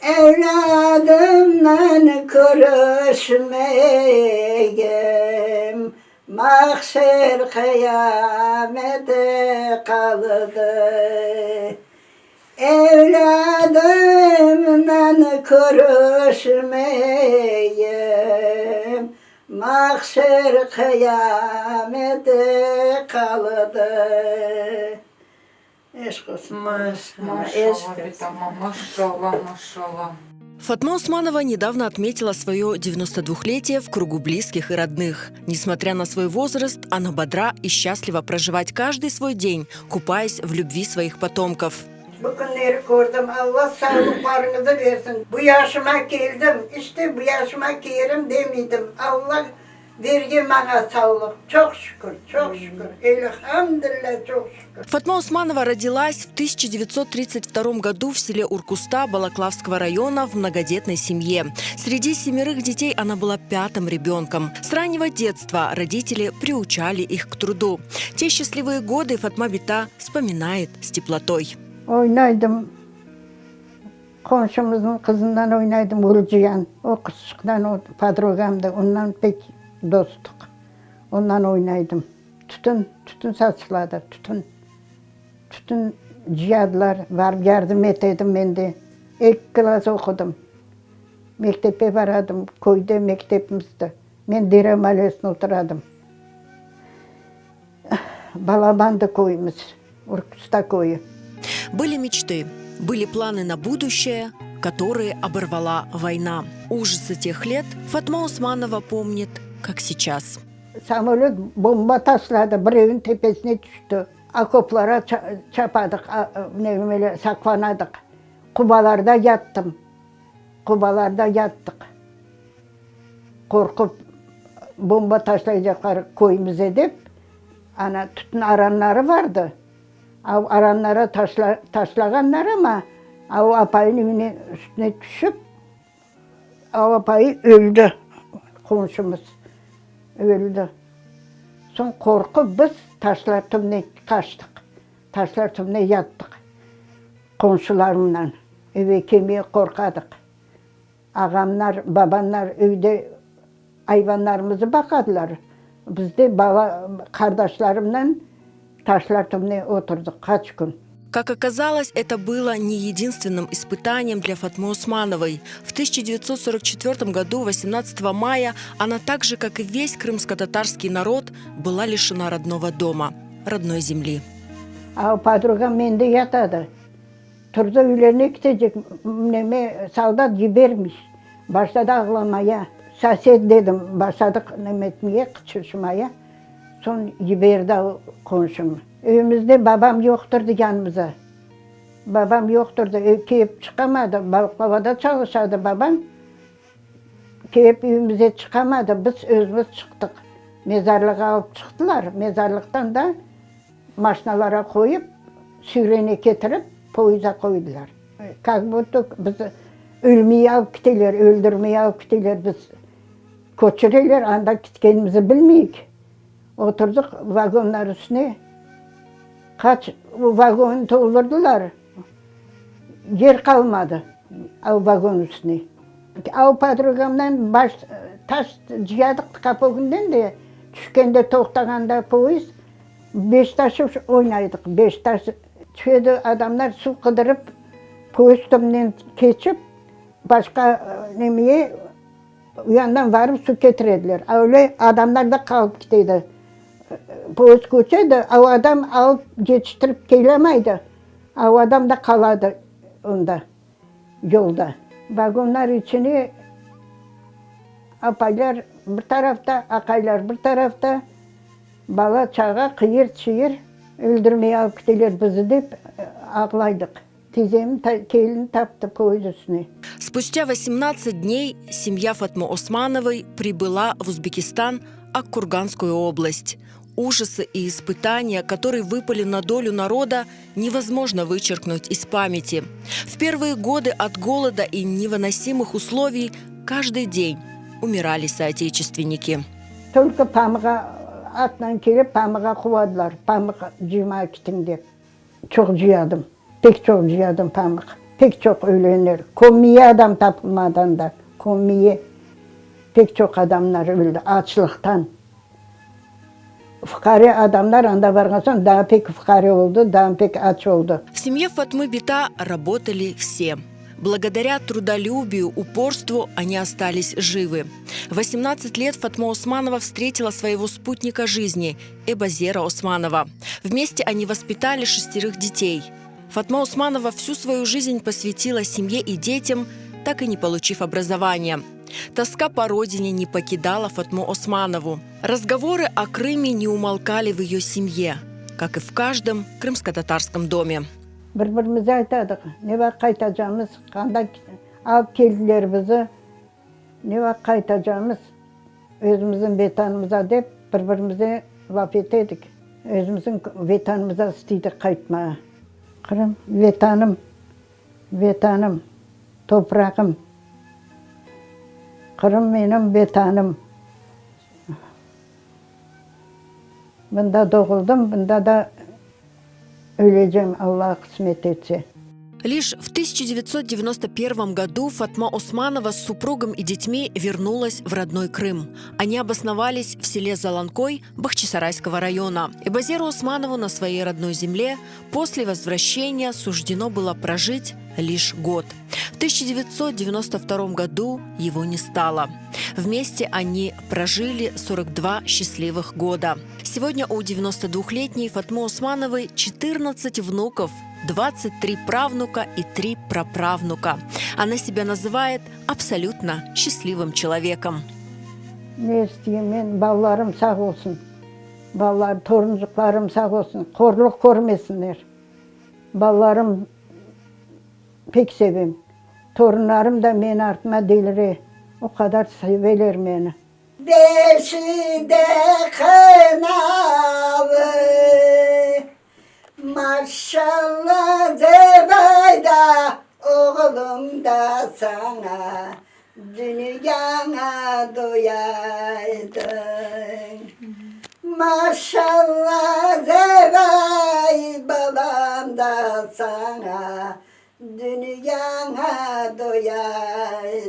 Evlâdımnen körüşmegem, Mahşer qıyamete qaldı. Evlâdımnen körüşmeyim, Mahşer qıyamete qaldı. Eşq olsun. Maşallah, bitama, maşallah, maşallah. Fatma Osmanова недавно отметила свое 92-летие в кругу близких и родных. Несмотря на свой возраст, она бодра и счастлива проживать каждый свой день, купаясь в любви своих потомков. Bu künleri kördim, Alla sağlıqlarıñızı bersin. Bu yaşıma keldim, işte bu yaşıma kerim demeydim. Alla bergen maña sağlıq, çoq şükür, çoq şükür, elhamdülilâ, çoq şükür. Fatma Osmanова родилась в 1932 году в селе Уркуста Балаклавского района в многодетной семье. Среди семерых детей она была пятым ребенком. С раннего детства родители приучали их к труду. Те счастливые годы Фатма Бита вспоминает с теплотой. Oynaydım. Qomşumıznıñ qızından oynaydım, Gülcihan. O qızçıqtan, o podrugamdı, ondan pek dostluq. Ondan oynaydım. Tütün, tütün saçıladı, tütün. Tütün cıyadılar, barıp yardım ete edim men de. Eki klass oqudım. Mektepke baradım, köyde mektepimizdi. Men Dere malesinde oturadım. Balabandı köyümiz, Urkusta köyü. Были мечты, были планы на будущее, которые оборвала война. Ужасы тех лет Фатма Усманова помнит, как сейчас. Samolöt bomba taşladı, bir evniñ tepesine tüşti. Okoplara çapadıq, ne saqlanadıq. Qubalarda yattım, qubalarda yattıq. Qorqup, bomba taşlaycaqlar köyümize dep, ana, tütün aranları vardı. Av aranlara taşlağanlar amma, av apayın evine üstüne tüşip, av apayı öldi, qomşumız öldi. Soñ qorqup biz taşlar tübüne qaçtıq, taşlar tübüne yattıq qomşularımnan, eve kelmege qorqadıq. Ağamlar, babamlar evde ayvanlarımızı baqadılar. Biz de bala, qardaşlarımnen taşlar tübüne oturdıq qaç kün. Как оказалось, это было не единственным испытанием для Фатмы Усмановой. В 1944 году, 18 мая, она так же, как и весь крымско-татарский народ, была лишена родного дома, родной земли. A podrugam mende yatadı. Turdı, üylerine ketecek, neme, soldat yibermiş. Başladı ağlamaya. Sosed dedim, başladıq neme etmege, qıçırışmaya. Soñ yiberdi qonşum. Üyümizde babam yoqtırdı yanımıza. Babam yoqtırdı, kelip çıqamadı, Balıqlavada çalışadı babam. Kelip üyümize çıqamadı, biz özümiz çıqtıq. Mezarlığa alıp çıqtılar, mezarlıqtan da Maşinalara qoyıp, süyrene ketirip, poyeza qoydılar. Kak budto bizi ölmeye alıp kiteler, öldürmeye alıp kiteler, biz köçüreler, anda kitkenimizi bilmeyik. Oturdıq vagonlar üstüne, qaç vagon toldurdılar, yer qalmadı o vagon üstüne. O podrugamdan baş, taş cıyadıq kapogından de, tüşkende toqtağanda poyezd, Beş taş oynaydıq, beş taş. Tüşedi adamlar suv qıdırıp, poyezd tübünden keçip, başqa nemeye, u yandan barıp suv ketirediler. A öyle adamlar da qalıp ketedi. Poyezd köçedi, a o adam alıp yetiştirip kelemaydı, a o adam da qaladı onda, yolda. Vagonlar içine apaylar bir tarafta, aqaylar bir tarafta. Bala-çağa qıyır-çıyır, öldürmey alıp kiteler bizi dep ağlaydıq. Tizem kelin taptı poyez üstüne. Spustя vosemnadtsat dney semья Fatmы Osmanovой прибыла в Узбекистан, Аккурганскую область. Ужасы и испытания, которые выпали на долю народа, невозможно вычеркнуть из памяти. В первые годы от голода и невыносимых условий каждый день умирали соотечественники. Tolko pamığa atnan kelip pamığa quvadılar, pamıq cıymağa kitiñ dep. Çoq cıyadım, pek çoq cıyadım pamıq. Pek çoq ölenler. Kömmeye adam tapılmadı anda, kömmeye. Pek çoq adamlar öldi açlıqtan. Fuqare adamlar anda barğan soñ daa pek fuqare oldı, daa pek aç oldı. V semье Fatmı bita работали все. Благодаря трудолюбию, упорству они остались живы. В 18 лет Фатма Османова встретила своего спутника жизни Эбазера Османова. Вместе они воспитали шестерых детей. Фатма Османова всю свою жизнь посвятила семье и детям, так и не получив образования. Тоска по родине не покидала Фатму Османову. Разговоры о Крыме не умолкали в ее семье, как и в каждом крымско-татарском доме. Bir-birimizge aytadıq, ne vaqıt qaytacamız, qanda alıp keldiler bizi, ne vaqıt qaytacamız özümizniñ Vetanımıza dep bir-birimizge laf ete edik. Özümizniñ Vetanımıza istiydik qaytmağa. Qırım, Vetanım, Vetanım, toprağım. Qırım menim Vetanım. Mında doğuldım, mında da ölecem, Alla qısmet etse. Лишь в 1991 году Фатма Османова с супругом и детьми вернулась в родной Крым. Они обосновались в селе Заланкой Бахчисарайского района. Эбазеру Османову на своей родной земле после возвращения суждено было прожить лишь год. В 1992 году его не стало. Вместе они прожили 42 счастливых года. Сегодня у 92-летней Фатмы Османовой 14 внуков, 23 правнука и 3 праправнука. Она себя называет абсолютно счастливым человеком. Ne isteyim men, balalarım sağ olsun, balalar, torunçıqlarım sağ olsun, qorluq körmesinler. Balalarım pek sevem. Torunlarım da meni artıma delire, o qadar seveler meni. Beşi de qınalı, maşalla Zevayda, oğlum da saña, dünyaña doyaydıñ. Maşalla Zevay, balam da saña, dünyaña doyaydıñ.